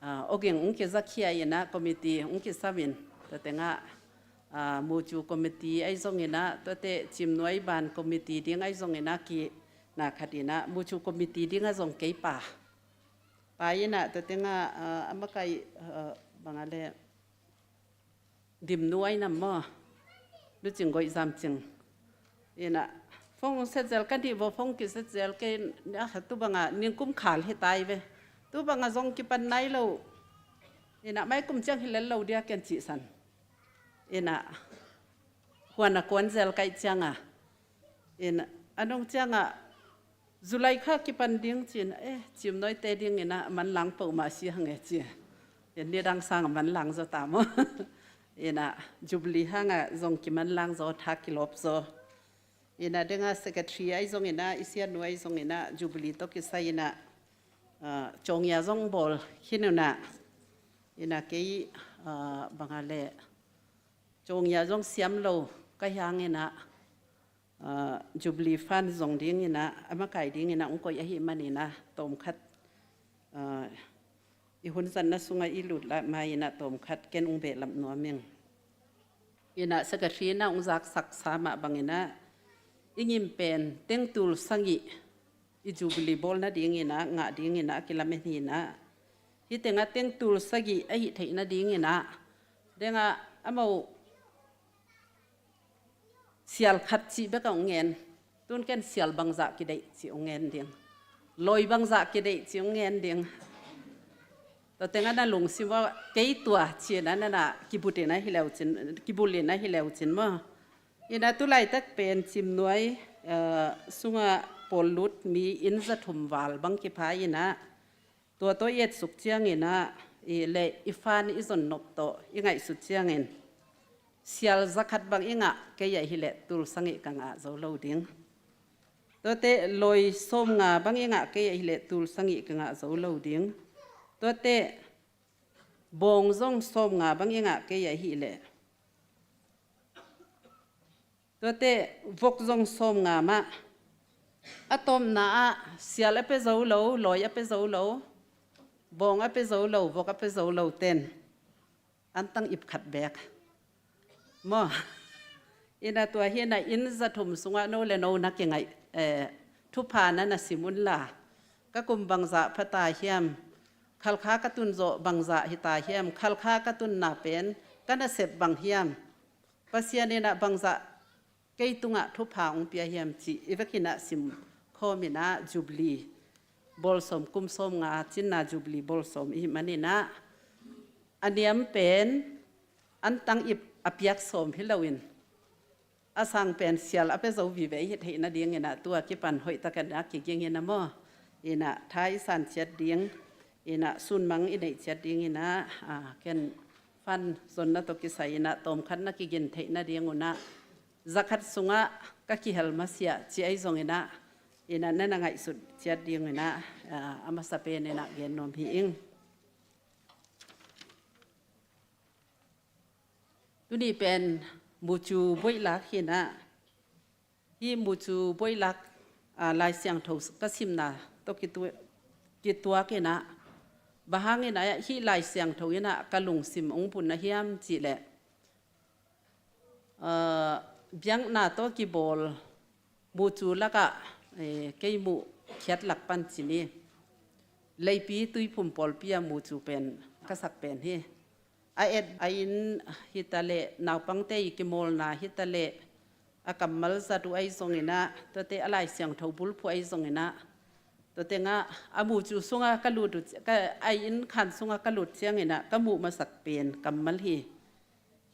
ah, awging hong kizakhia in ah committee hong kisam in. Tua teng ah, ah, mucu committee ahi zong in ah, tuate cimnuai ban committee ding ahi zong in ah ki na khat in ah, mucu committee ding ah zong kei pa. Pa in ah, tua teng ah, ah, a makai, ah, bang a le, dimnu ahi nam maw. Nu Cing Goih Zam Cing. In ah, phone set zel ka dih vaw, phone kiset zel kei in ah, tu bang ah, ningkum khal hi tai ve. Tu bang ah zong kipan nai lo. In ah, mai kum ciang hi lel lo dia ken cih san. In ah, huan a kuan zel ka hih ciang ah. In ah, a nung ciang ah, July kha kipan ding ci in, eh, cimnuaite ding in ah manlang peuhmah si hang e ci. In nidang sang a manlang zaw ta maw. In ah, Jubilee hang ah zong kimanlang zaw, tha kilawp zaw. In ah deng ah secretary ahi zong in ah, i sianu ahi zong in ah, Jubilee tawh kisai in ah, ah, cawngia zong bawl khin un ah. In ah kei, ah, bang a le, cawngia zong siam lo ka hi hang in ah, ah, Jubilee fund zong ding in ah, a makai ding in ah hong koih ahih man in ah, tawmkhat, ah, i hun zatna sung ah i lut lah mai in ah tawmkhat ken hong behlap nuam ing. In ah secretary in ah hong zaksak sa mah bang in ah, i ngim pen teng tul sagih i Jubilee bawl nading in ah, ngah ding in ah, a kilamen hi in ah. Hih teng ah teng tul sagih ahih theih nading in ah, deng ah, a mau sial khat cih bek a hong ngen. Tun ken sial bangzah kideih cih hong ngen ding. Lawi bangzah kideih cih hong ngen ding. Tua teng ah na lungsim ah kei tua ci in ah na na kibulh in ah hi leu cin, kibulh in ah hi leu cin maw. In ah tulaitak pen cimnuai, eh, sung ah pawl lut mi inn za thum val bang kipha in ah, tua tawh i etsuk ciang in ah, i le i fund i zon nop tawh i ngaihsut ciangin, sial zakhat bang i ngah kei ahih leh tul sagih ka ngah zo lo ding. Tuate lawi sawmnga bang i ngah kei ahih leh tul sagih ka ngah zo lo ding. Tuate bawng zong sawmnga bang i ngah kei ahih leh, tuate vok zong sawmnga mah. A tawpna ah sial a pia zo lo, lawi a pia zo lo, bawng a pia zo lo, vok a pia zo lo ten, an tang ip khat beek maw. In ah tua hi in ah, inn za thum sungah no le no na kingaih, eh, thupha na na sim un la, ka kum bangzah pha ta hiam, Khalkha ka tun zawh bangzah hi ta hiam, Khalkha ka tunna pen ka nasep bang hiam, Pasian in ah bangzah kei tungah thupha hong pia hiam cih i vek in ah sim khawm in ah, Jubilee bawl sawm, kum sawmnga cinna Jubilee bawl sawm i hih man in ah, a niam pen an tang ip a piak sawm hi lo in, a sang pen sial a pia zo vive i hih theih nading in ah, tua kipan hoih tak in ah kiging in ah maw. In ah tha i san ciat ding, in ah sunmang i neih ciat ding in ah, ah, ken fund zonna tawh kisai in ah tawmkhat na kigin theih nading un ah, zakhat sungah ka kihel masiah ci ahi zong in ah, in ah na na ngaihsut ciat ding in ah, ah, a masa pen in ah gen nuam hi ing. Tuni pen mucu buaih lak hi in ah, hih mucu buaih lak, ah, Lai Siangtho ka simna tawh kitu-, kituak in ah, bang hangin ah hih Lai Siangtho in ah ka lungsim hong bun na hiam cih leh, ah, biakna tawh kibawl mucu lakah, eh, kei muh khiat lak pan ci ni. Leipi Tuiphum pawlpi ah mucu pen ka sak pen hi. A et a inn hi ta leh, naupangte i kimawlna hi ta leh, a kammal zat uh ahi zongin ah, tuate a Lai Siangtho bulphuh ahi zongin ah, tuate ngah a mucu sungah ka lut uh ci-, ka, a inn khan sungah ka lut ciangin ah ka muh masak pen kammal hi.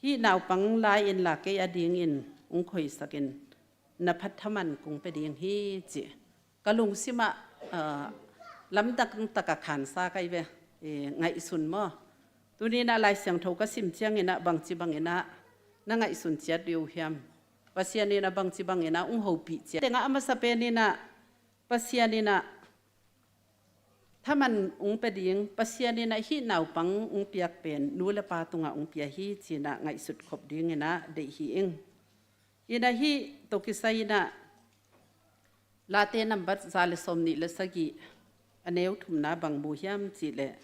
Hih naupang la in la, kei a dingin hong khoisak in, na phat thaman kong pia ding hi ci. Ka lungsim ah, ah, lamdang takin khansa ka hi ve, eh, ngaihsun maw. Tuni in ah Lai Siangtho ka sim ciangin ah bangci bangin ah na ngaihsun ciat ding uh hiam? Pasian in ah bangci bangin ah hong hopih ciat? Tengah a masa pen in ah Pasian in ah thaman hong pia ding, Pasian in ah hih naupang hong piak pen nu le pa tungah hong pia hi ci-in ah ngaihsut khop dingin ah deih hi ing. In ah hih tawh kisai in ah Late nambat za le sawmnih le sagih, a neu thumna bang mu hiam cih leh,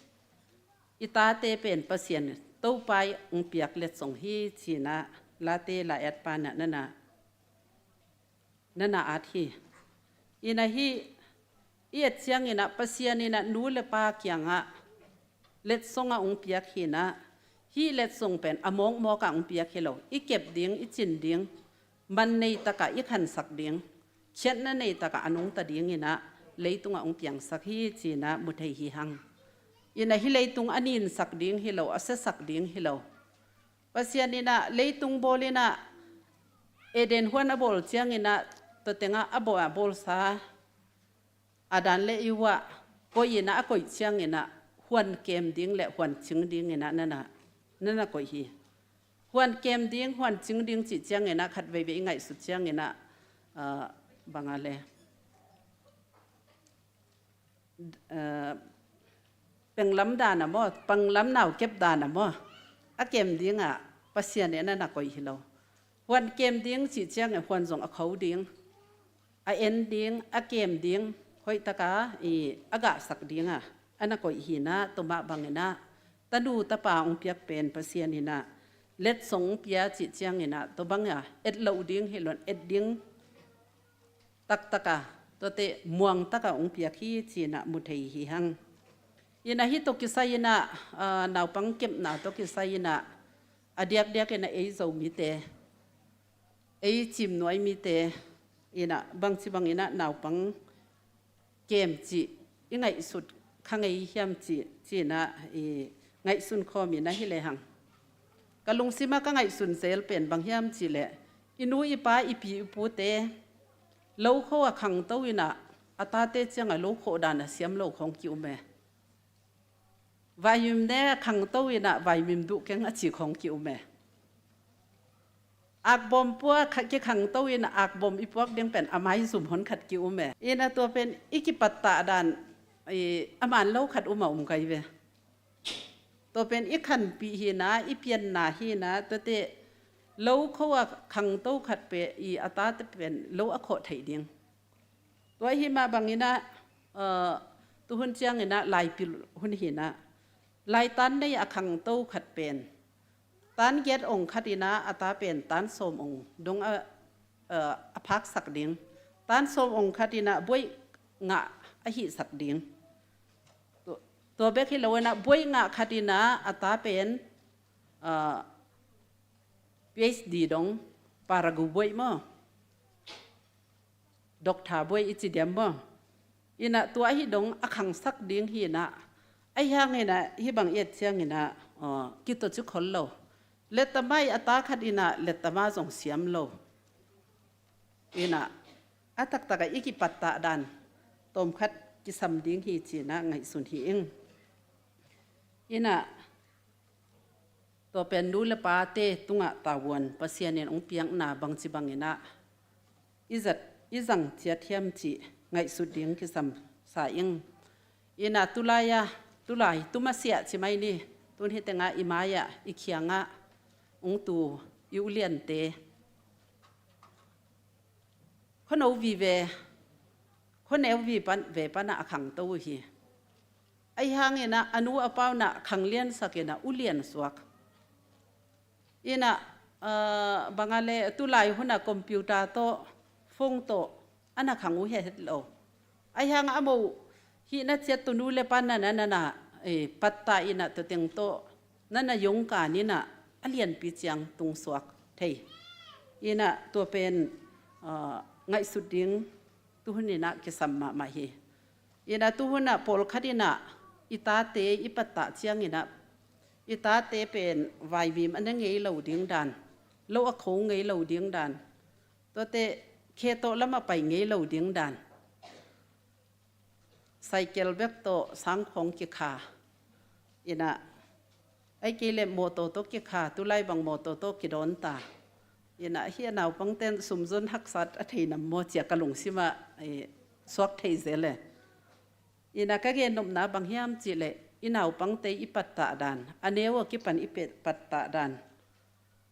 i tate pen Pasian Topa in hong piak letsong hi ci-in ah Late lai-atpa in ah na na na na at hi. In ah hih i et ciangin ah Pasian in ah nu le pa kiangah letsong ah hong piak hi-in ah, hih letsong pen a mawkmawk ah hong piak hi lo. I kep ding, i cin ding, man nei takah i khansak ding, khiatna nei takah a nungta dingin ah leitungah hong piangsak hi ci-in ah mu thei hi hang. In ah hih leitung a ninsak ding hi lo, a siasak ding hi lo. Pasian in ah leitung bawl in ah, Eden huan a bawl ciangin ah, tua tengah a bawl, a bawlsa Adam le Eva koih in ah, a koih ciangin ah huan kem ding le huan cing dingin ah na na, na na koih hi. Huan kem ding, huan cing ding cih ciangin ah khat veivei i ngaihsut ciangin ah, ah, bang a le, eh, penglam dan ah maw, penglam naukep dan ah maw, a kem dingah Pasian in ah na na koih hi lo. Huan kem ding cih ciangin huan zong a kho ding, a en ding, a kem ding, hoih takah i a gahsak dingah a na koih hi-in ah, tua mah bangin ah tanu tapa hong piak pen Pasian in ah letsong hong pia cih ciangin ah, tua bangah et loh ding hi lo-in et ding taktak a, tuate muang takah hong piak hi ci-in ah mu thei hi hang. In ah hih tawh kisai in ah, ah, naupang kepna tawh kisai in ah, a diakdiak in ah ei Zomite, ei Ciimnuai mite in ah bangci bangin ah naupang kem cih i ngaihsut kha ngei hiam cih, ci-in ah i ngaihsun khawm in ah hi lehang, ka lungsim ah ka ngaihsun zel pen bang hiam cih leh, i nu i pa, i pi i pute lo khawh a khangto in ah a tate ciangah lo khawh dan a siam lo khawng ki-um e. Vaimim ne a khangto in ah vaimim duh keng a ci khawng ki-um e. Akbawm pua kha-, kikhangto in ah akbawm i puak ding pen a maizum hon khat ki-um e. In ah tua pen i kipattah dan, i, a man lo khat um a um kai ve. Tua pen i khanpih hi-in ah, i pianna hi-in ah, tuate lo khawh a khangto khat pen i a tate pen lo a khawh theih ding. Tua ahih mah bangin ah, eh, tuhun ciangin ah laipilh hun hi-in ah, laitan nei a khangto khat pen tan giat ong khat in ah a ta pen tan sawm ong dong a, eh, a phaksak ding. Tan sawm ong khat in ah buaih ngah a hihsak ding. Tua, tua bek hi lo in ah buaih ngah khat in ah a ta pen, eh, P H D dong, paragu buaih maw, doctor buaih i ci diam maw. In ah tua ahi dong a khangsak ding hi-in ah, ahi hangin ah hih bang i et ciangin ah, aw, kituci khol lo. Lettama i a ta khat in ah lettama zong siam lo. In ah a taktak ah i kipattah dan tawmkhat kisam ding hi ci-in ah ngaihsun hi ing. In ah tua pen nu le pate tungah tavuan Pasian in hong piakna bangci bangin ah i zat, i zang ciat hiam cih ngaihsut ding kisam sa ing. In ah tulai a, tulai tu masiah ci mai ni, tun hih tengah i mai-ah, i kiangah hong tu i uliante, khuano vive, khuaneu ve pan, ve panah a khangto uh hi. Ahi hangin ah a nu a pa un ah khangliansak in ah ulian suak. In ah, ah, bang a le tulai hun ah computer tawh, phone tawh a na khang uh hi het lo. Ahi hang a moh hih na ciat tawh nu le pa na na na na, eh, pattah in ah tua teng tawh na na yong kan in ah a lianpi ciang tungsuak thei. In ah tua pen, ah, ngaihsut ding tuhun in ah kisam mahmah hi. In ah tuhun ah pawlkhat in ah i tate i pattah ciangin ah i tate pen vaivim a ne ngei lo ding dan, lo a kho ngei lo ding dan, tuate khe tawh lam a pai ngei lo ding dan, cycle bek tawh sang khawng kikha. In ah, ahih kei leh mawtaw tawh kikha, tulai bang mawtaw tawh kidawn ta. In ah, hih a naupangte'n sumzon haksat a thei nam maw ci-a ka lungsim ah, eh, suak thei zel e. In ah, ka gennopna bang hiam cih leh i naupangte i pattah dan, a neu a kipan i pe-, pattah dan,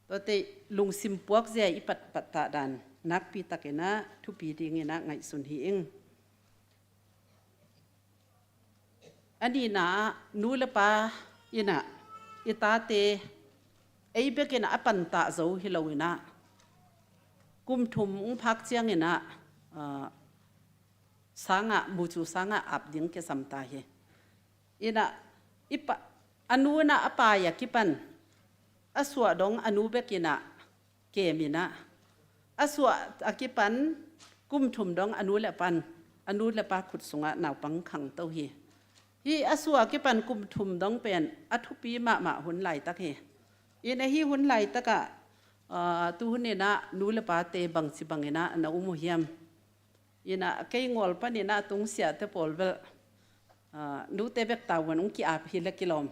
tuate lungsim puakzia i pat, pattah dan nakpi takin ah thupi dingin ah ngaihsun hi ing. A nihna ah nu le pa in ah i tate ei bekin ah a pattah zo hi lo in ah, kum thum hong phak ciangin ah, ah, sang ah, mucu sang ah ap ding kisam ta hi. In ah, i pa, a nu in ah a pai a kipan a suah dong a nu bekin ah kem in ah, a suah a kipan kum thum dong a nu le pan, a nu le pa khut sungah naupang khangto hi. Hih a suah a kipan kum thum dong pen a thupi mahmah hun laitak hi. In ah hih hun laitak ah, ah, tuhun in ah nu le pate bangci bangin ah na um uh hiam? In ah kei ngawl panin ah a tung siate pawl bel, ah, nute bek tavuan hong ki-ap hi leh kilawm.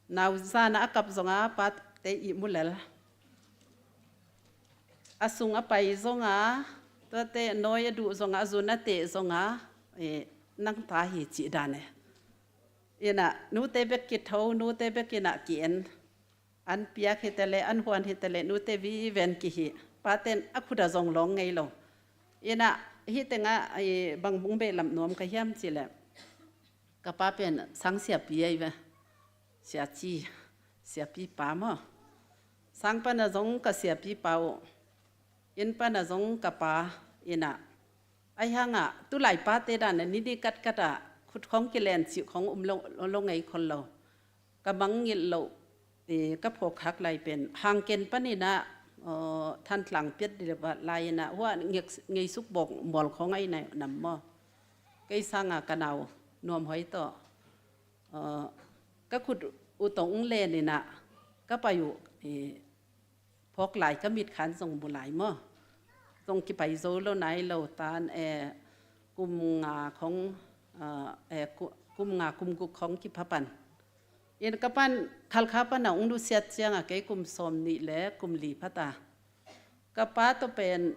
Nau zan ah a kap zong a pate ihmu lel. A sung a pai zong a, tuate nawi a duh zong a, a zun a teh zong a, eh, nang ta hi cih dan e. In ah nute bek kitho, nute bek in ah ki-en. An piak hi ta leh, an huan hi ta leh, nute viven kihi. Pate'n a khut ah zong lawng ngei lo. In ah, hih teng ah, i, bang hong behlap nuam ka hiam cih leh, ka pa pen sang siapi ahi ve. Siaci, siapi pa maw. Sang pan ah zong ka siapi pa uh. Inn pan ah zong ka pa in ah. Ahi hang ah, tulai pate dan ah, ni ni kat kat ah, khut khawng kilen cih khawng um lo, lo ngei khol lo. Ka mangngilh loh, eh, ka phawk khak lai pen, hangken panin ah, eh, Thantlang piat dih lai in ah, hua ngei, ngeisuk bawk mual khawng ahi nam maw. Kei sang ah ka nau Nuamhoi tawh, eh, ka khut uh tawh hong len in ah, ka pai uh, eh, phawk lai ka mit khan zong mu lai maw. Zong kipai zo lo nai lo tan, eh, kum nga khawng, ah, eh, ku-, kum nga kum guk khawng kipha pan. In ka pa'n Khalkha pan ah hong nusiat ciang ah kei kum sawm nih le kum li pha ta. Ka pa tawh pen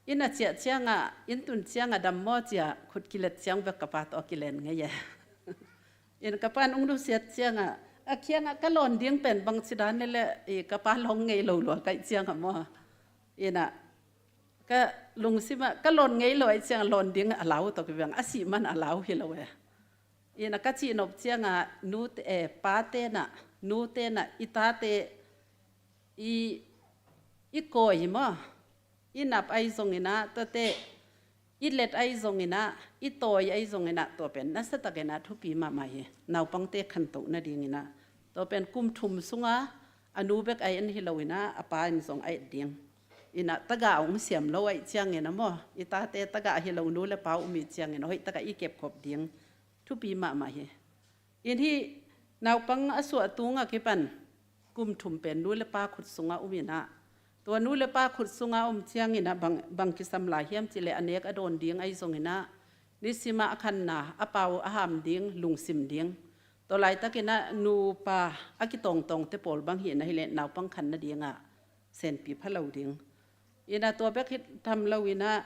inn a ciah ciang ah, inn tun ciang ah dam maw ci-a khut kilet ciang bek ka pa tawh a kilen ngei e. In ka pa'n hong nusiat ciang ah, a kiang ah ka lawn ding pen bangci dan leh, i, ka pa lawng ngei lo lua ka hih ciang ah maw. In ah, ka lungsim ah, ka lawn ngei lo ahih ciang ah lawn ding a lau tawh kibang, a sih man a lau hi lo e. In ah, ka cihnop ciang ah, nute, eh, pate'n ah, nute'n ah, i tate, i, i kawi maw, i nap ahi zongin ah, tuate, i let ahi zongin ah, i tawi ahi zongin ah, tua pen nasa takin ah thupi mahmah hi. Naupangte khantoh nadingin ah. Tua pen kum thum sungah, a nu bek a en hi lo in ah, a pa in zong a et ding. In ah, tagah hong siam lo ahih ciangin ah maw, i tate tagah hi lo nu le pa um ahih ciangin, hoih tak ah i kepkhop ding. Thupi mahmah hi. In hih naupang a suah tung a kipan kum thum pen nu le pa khut sungah um in ah, tua nu le pa khut sungah um ciangin ah bang, bang kisam lai hiam cih leh a nek a dawn ding ahi zongin ah, nisim ah a khanna, a pau a ham ding, lungsim ding. Tua laitakin ah nupa a kitawngtawngte pawl bang hih na hih leh naupang khan nading ah senpi pha lo ding. In ah, tua bek hi tham lo in ah,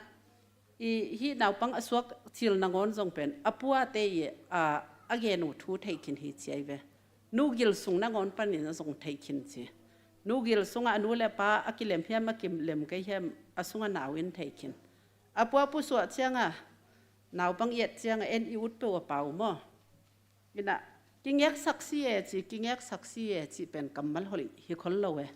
i, hih naupang a suak cil nangawn zong pen, a puate i, a, a gen uh thu thei khin hi ci ahi ve. Nu gil sung nangawn panin a zong thei khin ci. Nu gil sungah a nu le pa a kilem hiam, a kilem kei hiam, a sungah nau in thei khin. A pu a pu suah ciang ah, Naupang i et ciangah en i ut peuh a pau maw? Inah kingeksak si e ci, kingeksak si e ci pen kammal hoih hi khol lo e.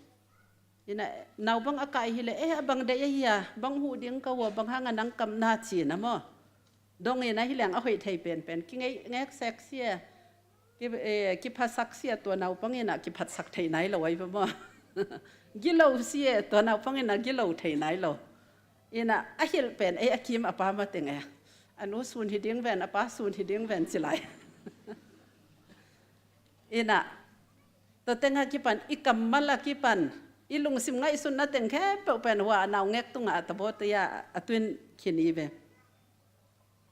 Inah naupang a kai hileh, eh, a bang deih ahi a, bang huh ding ka uh a, bang hangah nang kamna ci na maw? Dong inah hi leng a hoih thei penpen, kingeksak si e. Ki, eh, kiphatsak si e, tua naupang inah kiphatsak thei nai lo ai va maw? Gilo si e, tua naupang inah gilo thei nai lo. Inah a hilh pen ei a kim a pa mateng e. A nu sun hi ding ven, a pa sun hi ding ven ci lai. Inah tua teng a kipan, i kammal a kipan, i lungsim ngaihsutna teng khempeuh pen hua a naungek tungah a tabo tia a tuin khin i ve.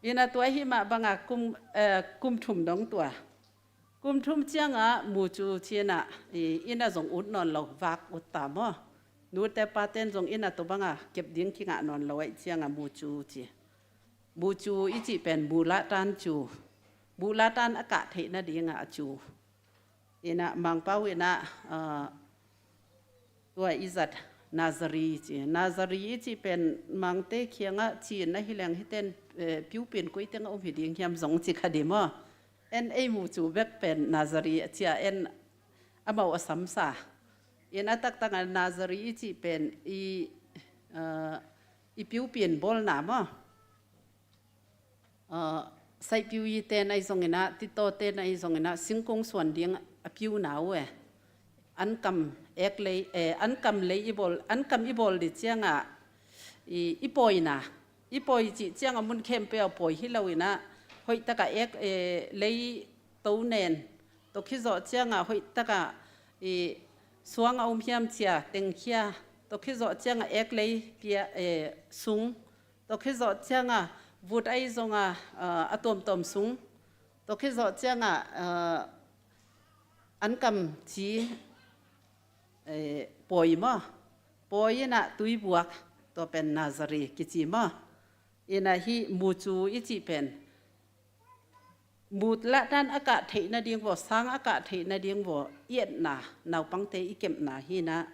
Inah tua ahi mah bangah kum, eh, kum thum dong tua. Kum thum ciangah mucu ci inah, i, inah zong ut nawn lo, vak ut ta maw? Nute paten zong inah tua bangah kep ding kingah nawn lo aih ciangah mucu ci. Mucu i cih pen mu lah tan cu. Mu lah tan a kah theih nadingah a cu. Inah Mangpau inah, ah, tua i zat nazari ci. Nazari i cih pen Mangte kiangah ci na hi leng hiten, eh, piupin koi tengah um hi ding hiam zong ci kha di maw? En ei mucu bek pen nazari a cia en amau a samsa. Inah a taktakah nazari i cih pen i, ah, i piupin bawlna maw? Ah, saihpiu i ten ahi zong inah, titaw ten ahi zong inah, singkung suan ding a piuna uh e. Ankam ek lei, eh, ankam lei i bawl, ankam i bawl di ciangah i, i pawina, i pawi cih ciangah mun khempeuh a pawi hi lo inah, hoih takah ek, eh, lei to nen, tua khizawh ciangah hoih takah i suang a um hiam cia tengkhia, tua khizawh ciangah ek lei pia, eh, sung, tua khizawh ciangah vut ahi zongah, ah, a tuamtuam sung, tua khizawh ciangah, ah, ankam ci, eh, pawi maw? Pawi inah tuibuak, tua pen nazari kici maw? Inah hih mucu i cih pen mu lah tan a kah theih nading vaw, sang a kah theih nading vaw i etna, naupangte i kepna hi inah,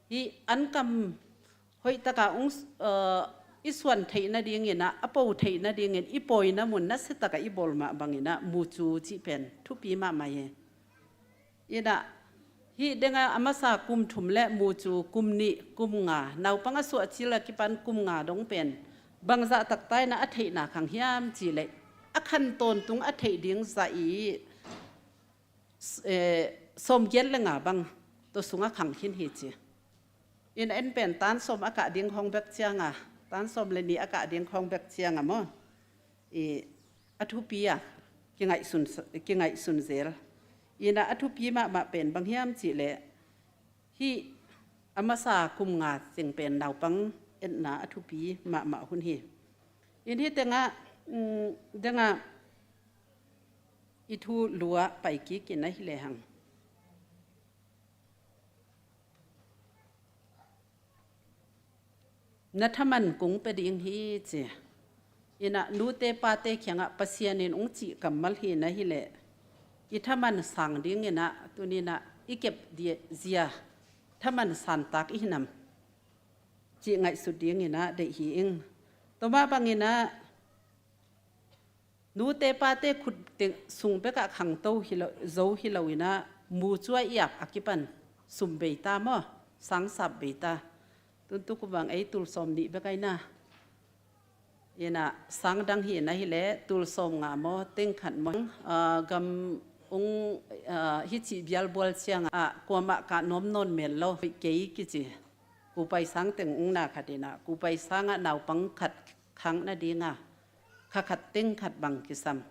hih ankam hoih takah ung, eh, i suan theih nading inah, a po theih nadingin i pawina mun nasia takah i bawl mah bang inah mucu cih pen thupi mahmah hi. Inah hih dengah a masa kum thum le mucu kum nih, kum nga, naupang a suah cil a kipan kum nga dong pen bangzah takta inah a theihna khang hiam cih leh, a khan tawntung a theih ding zah i, eh, sawmgiat le nga bang tua sungah khang khin hi ci. Inah en pen tan sawm a kah ding khawng bek ciangah, tan sawm le nih a kah ding khawng bek ciangah maw? I, a thupi a kingaihsun, kingaihsun zel. Inah a thupi mahmah pen bang hiam cih leh, hih a masa kum nga cing pen naupang etna a thupi mahmah hun hi. In hih tengah, mm, dengah i thu luah pai kik inah hi lehang. Na thaman kong pia ding hi ci. Inah nute pate kiangah Pasian in ong cih kammal hi na hileh, i thaman sang ding inah tuni inah i kep zia thaman santak i hinam cih ngaihsut ding inah deih hi ing. Tua mah bang inah nute pate khut teng sung bekah khangto hi lo, zo hi lo inah, mucu a i ap a kipan sum bei ta maw, sang sap bei ta. Tuntuk uh bang ei tul sawm nih bek a inah, inah sang dang hi na hileh tul sawm nga maw, teng khat maw, ah, gam ung, ah, hi cih bialbual ciangah kuamah kah nuam nawn mel lo, hoih kei kici. Kupai sang teng ung na khat inah, kupai sangah naupang khat khang nadinga kha khat teng khat bang kisam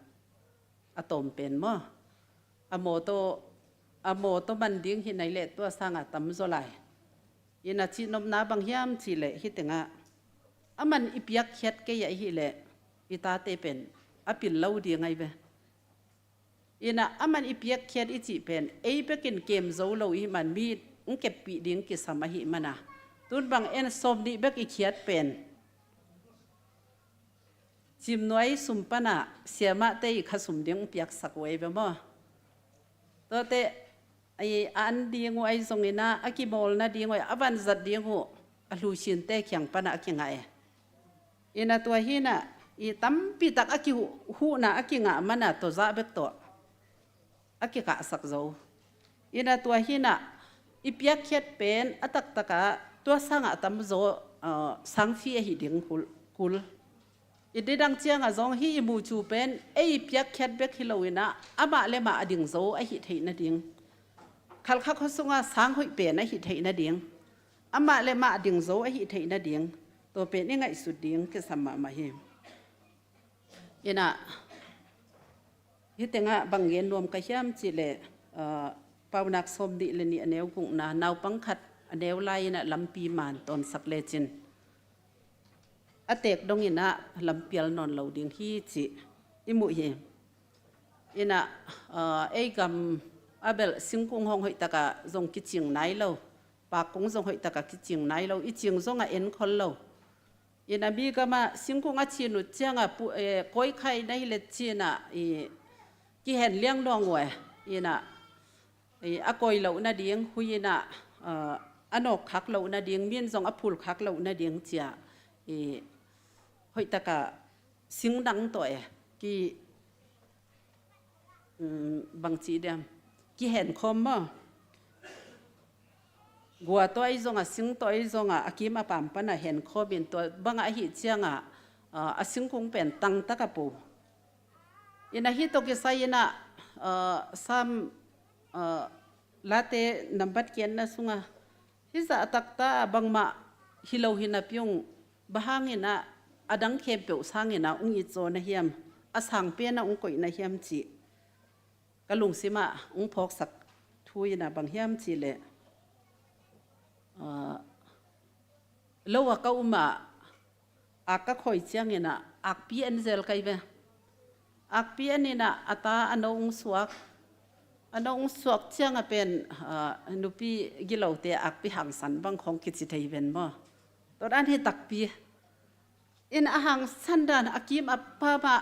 a tawm pen maw? A mawtaw, a mawtaw man ding hi na hileh tua sangah tamzaw lai. Inah cihnopna bang hiam cihleh hih tengah a man i piakkhiat kei a hileh i tate pen a pil lo ding ai ve. Inah a man i piakkhiat i cih pen ei bekin kem zo lo i hih man mi ong keppih ding kisam ahih mana, tun bang en sawm nih bek i khiat pen cimnuai sum panah siamahte i khasum ding ong piaksak uh ei ve maw? Tuate a an ding uh ai zong inah, a kimawl nading uh, a vanzat ding uh a hluisinte kiang panah a kingah e. Inah tua hi inah i tampi tak a kihuhna a kingah mana tawh zah bek tawh a kikahsak zo. Ina tua hinah i piakkhiat pen a taktakah tua sangah tamzaw, uh, sangfi ahi ding kul, kul. I didang ciangah zong hih i mucu pen ei i piakkhiat bek hi loinah amah le mah a dingzo ahi theih nading, khalkha khua sungah sang hoih pen ahi theih nading, amah le mah a dingzo ahi theih nading, tua pen i ngaihsut ding kisam mahmah hi. Inah hih tengah bang gen nuam ka hiam cihleh, uh, Paunak sawm nih le nih a neu gukna, naupang khat a neu lai inah lampi man tawnsak lecin a teek dong inah lampial nawn lo ding hi cih i muh hi. Inah, uh, ei gam a belh singkung hong hoih takah zong kicing nai lo, pakkung zong hoih takah kicing nai lo, i cing zongah enkhol lo. Inah mi gamah singkung a cin uh ciangah pu-, eh, kawi khai na hi le cinah i kihen liang luang uh e. Inah i a kawi loh nading, hui inah, ah, a nawk khak loh nading, min zong a phul khak loh nading cia i hoih takah singdang tawh e ki, um, bangci diam, kihenkhawm maw? Gua tawh ahi zongah, sing tawh ahi zongah a kim a pam panah henkhawm in tua bangah ahi ciangah, ah, a singkung pen tangtak a po. Inah hih tawh kisai inah, ah, Sam, ah, Late nambat kianna sungah hih zah a takta bangmah hi lo hi napi ung, bang hang inah a dang khempeuh sang inah ung it zaw na hiam, a sang penah ung koih na hiam cih ka lungsimah ung phawksak thu inah bang hiam cihleh, ah, lo a ka umah ak ka khawi cianginah akpi en zel kai ve. Akpi en inah a ta a no ung suak, a no ung suak ciangah pen, ah, nupi gilote akpi hangsan bang khong kici thei ven maw? Tua dan hi takpi. Inah a hangsan dan a kim a pam ah